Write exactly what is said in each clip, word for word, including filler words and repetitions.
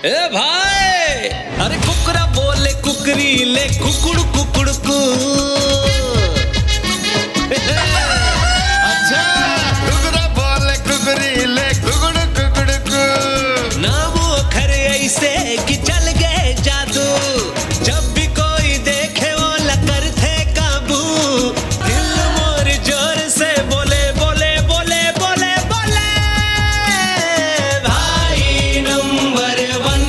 ए भाई, अरे कुकरा बोले कुकरी ले कुकुड़ कुकुड़ कु। अच्छा। कुकरा बोले कुकरी ले कुकुड़ कुकुड़ कु। नाम ओखर ऐसे कि चल गए जादू। जब भी कोई देखे वो लकर थे काबू। दिल मोर जोर से बोले, बोले, बोले, बोले, बोले। भाई नंबर वन।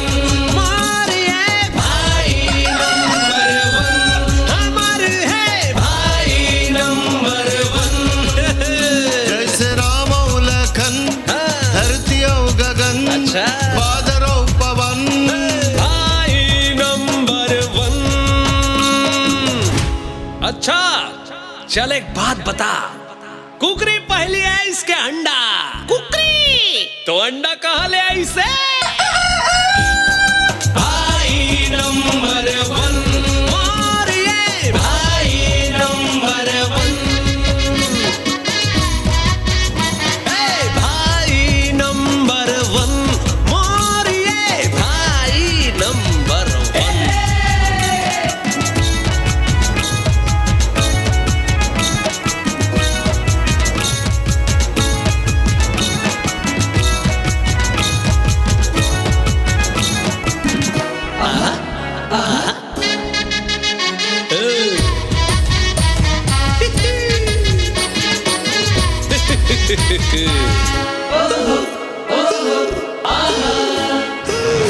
मार ये भाई नंबर वन। हमार है भाई नंबर वन। जैसे राम और लखन, हाँ। धरती और गगन, अच्छा। बादर और पवन। भाई नंबर वन। अच्छा, चल एक बात बता, कुकरी पहली आइस के अंडा? कुकरी तो अंडा कहाँ ले आइस? भाई नंबर वन। मार ये भाई नंबर वन। ए भाई नंबर वन। मार ये भाई नंबर वन।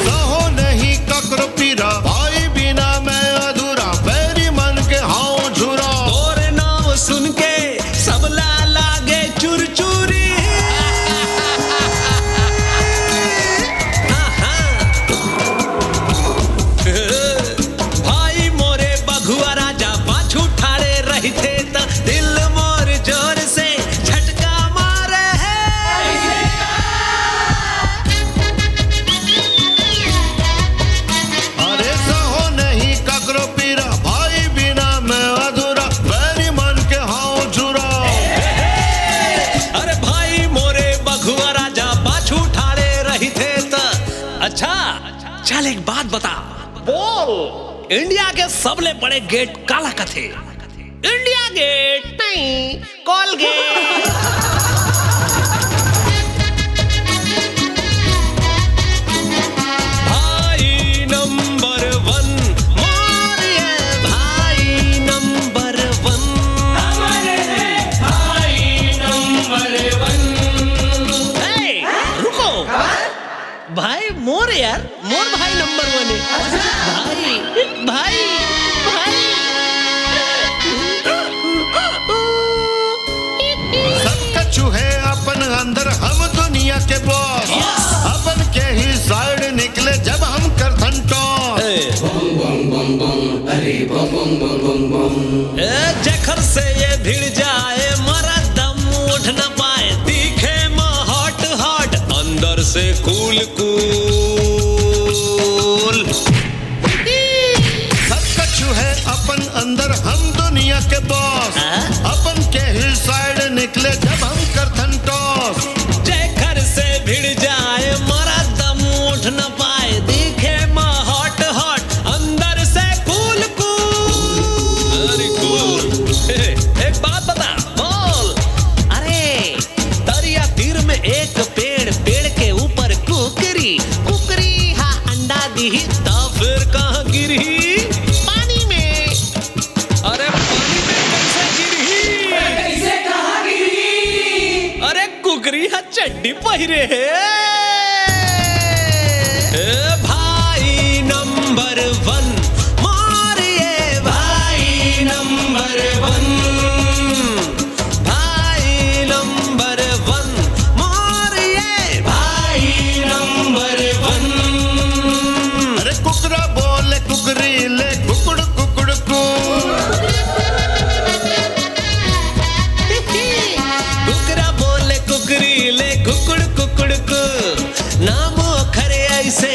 सहो नहीं ककरो पीरा, भाई बिना मैं अधूरा, बैरी मन के हाव झुरा। तोर नाव सुन के सबला लागे चुरचुरी। हाँ, हाँ। भाई मोरे बघुआ राजा पाछू ठाड़े रहिथे त दिल मोर जोर से झटका मारे हे। अरे सहो नहीं ककरो पीरा, भाई बिना मैं अधूरा, बैरी मन के हाव झुरा। अरे भाई मोरे बघुआ राजा पाछू ठाड़े रहिथे त। अच्छा, चल एक बात बता। बोल। इंडिया के सबले बड़े गेट काला कथे? इंडिया गेट नहीं, कोलगेट। भाई नंबर वन। मार ये भाई नंबर वन। हमारे हैं भाई नंबर वन। ए, रुको। भाई मोर यार, मोर भाई नंबर वन है। भाई, भाई, भाई। सब कछु है अपन अंदर, हम दुनिया के बॉस। अपन के ही साइड निकले जब हम करथन टॉस। ए। बम बम बम बम, अरे बम बम बम बम बम। ए, जेखर से ये भिड़ जाए, मरा दम उठ न पाए, दिखे म हॉट हॉट, अंदर से कूल कूल। सब कछु है अपन अंदर, हम दुनिया के बॉस। हाँ? अपन के ही साइड निकले जब हम करथन टॉस। जेखर से भिड़ जाए, मरा दम उठ न पाए, दिखे म हॉट हॉट, अंदर से कूल कूल। Very cool। एक बात बता, बोल। अरे, दरिया तीर में एक पेड़, पेड़ के ऊपर कुकरी, कुकरी हा अंडा दीही, त फिर कहाँ गिरही? पानी में। अरे पानी में कैसे गिरही? कैसे कहाँ गिरही? अरे कुकरी हा चड्डी पहिरे हे। ए भाई नंबर वन, मार ये भाई नंबर वन। भाई नंबर वन, मार ये भाई नंबर वन। अरे कुकरा बोले कुकरी ले कुकुड़ कुकुड़ कु। कुकरा बोले कुकरी ले कुकुड़ कुकुड़ कु। नाम ओखरे ऐसे